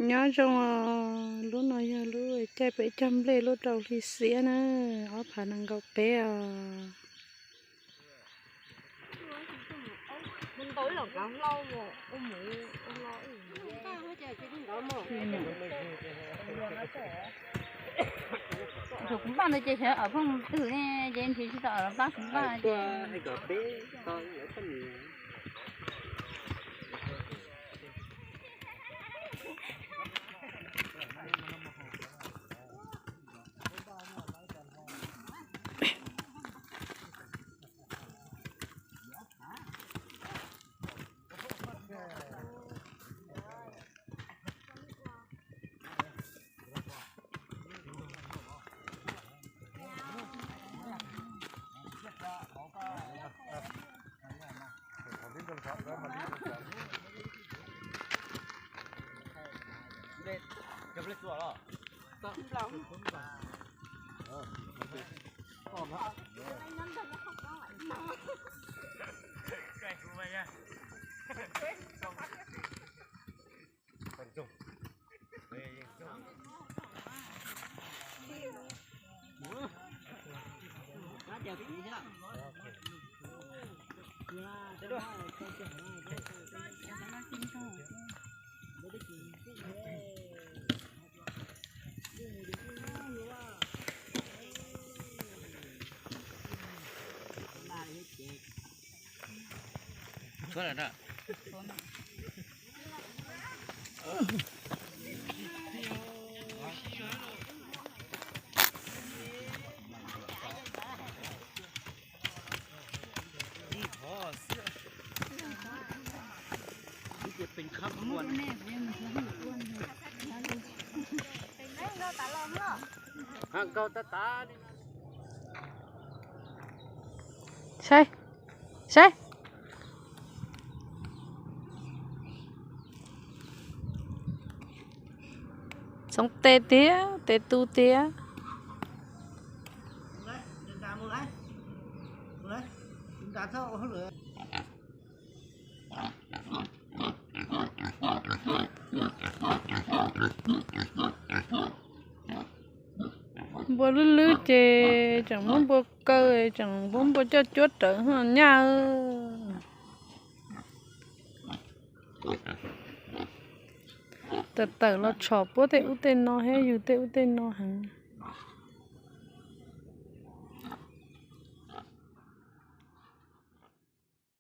Nyob zoo os, lub no yog lub caij peb cog nplej lub rau hli xiab na, ob phav nees nkaum peb os. Tus kuv npaj ntawd ces xyov awm phooj twg ne, ces nrhiav tsis tau awm los pab kuv npaj ces. Saib, saib. Txoov tes tiag, tes tu tiag. Npua lwj lwb ces tseem muab npua kaw, tseem muab npua coj cuab rawv ho nyaj. Tawm tawm los tshom puab tej ub tej no thiab yug tej ub tej no heev.